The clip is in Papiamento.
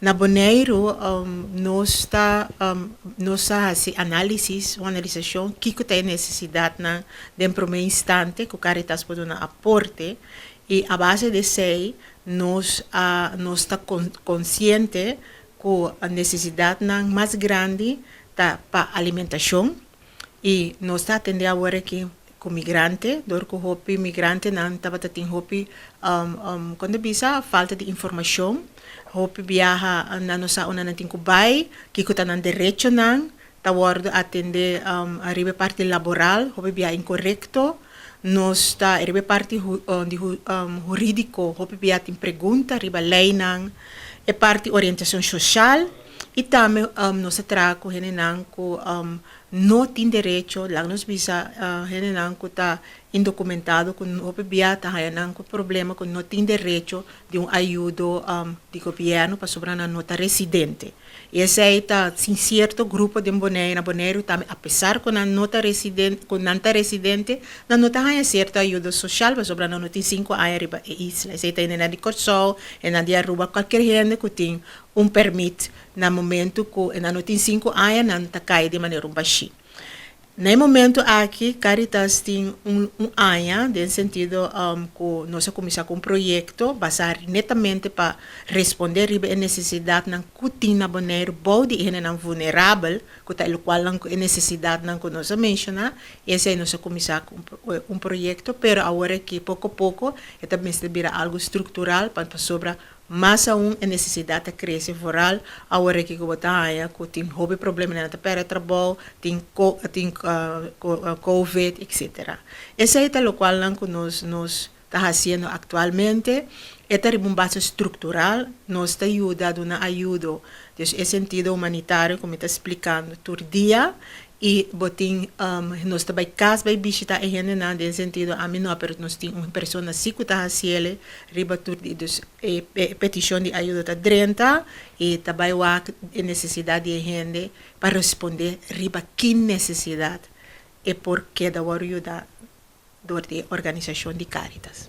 Na Boneiru nos ta hasi análisis, un analisashon kiko ta e nesesidatnan den promé instante ku Caritas por duna aporte i a base di esei nos ta konsiente ku nesesidatnan mas grandi ta pa alimentashon i nos ta atendé awor aki ku migrante, dor ku hopi migrantenan tabata tin hopi kon ta bisa falta di informashon, hopi biaha nan no sa unda nan tin ku bai, kiko ta nan derechonan, ta wòrdu atendé riba e parti laboral hopi biaha inkorekto, nos ta riba e parti di hurídiko hopi biaha tin pregunta riba leinan, e parti orientashon soshal i tambe nos ta traha ku hendenan ku no tin derecho, laga nos bisa hendenan ku ta indokumentado ku hopi bia ta haña nan ku problema ku no tin derecho di un ayudo di gobièrnu pasobra nan no ta residente. I esei ta sin sierto grupo den Boneiru, na Boneiru tambe apesar ku nan no ta residente ku nan ta residente nan no ta haña sierto ayudo soshal pasobra nan no tin 5 aña riba e isla. Esei ta hendenan di Kòrsou, hendenan di Aruba, kualkier hende ku tin un pèrmit na momento ku nan no tin 5 aña nan ta kai di manera un bashí. Na e momento aki Caritas tin un aña den sentido ku nos a kuminsá ku un proyekto basá netamente pa respondé riba e nesesidatnan ku tin na Boneiru bou di hendenan vulnerabel ku ta e lokualnan ku e nesesidatnan ku nos a menshoná. Esei nos a kuminsá ku un proyekto, pero awor aki poko poko e ta mester bira algu struktural pasobra mas aun e nesesidat ta krese, vooral awor aki ku bo ta haña ku tin hopi problemanan, ta pèrdè trabou, tin COVID, etcetera. Esei ta lokualnan ku nos ta hasiendo aktualmente. E ta riba un base struktural, nos ta yuda duna ayudo, dus e sentido humanitario ku mi ta splikando tur dia i bo tin nos ta bai kas bai bishitá e hendenan den sentido ami no, pero nos tin un persona si ku ta hasiel riba tur dia, dus e petishon di ayudo ta drenta i ta bai wak e nesesidat di e hende pa respondé riba ki nesesidat e por keda wòrdu yuda dor di e organisashon di Caritas.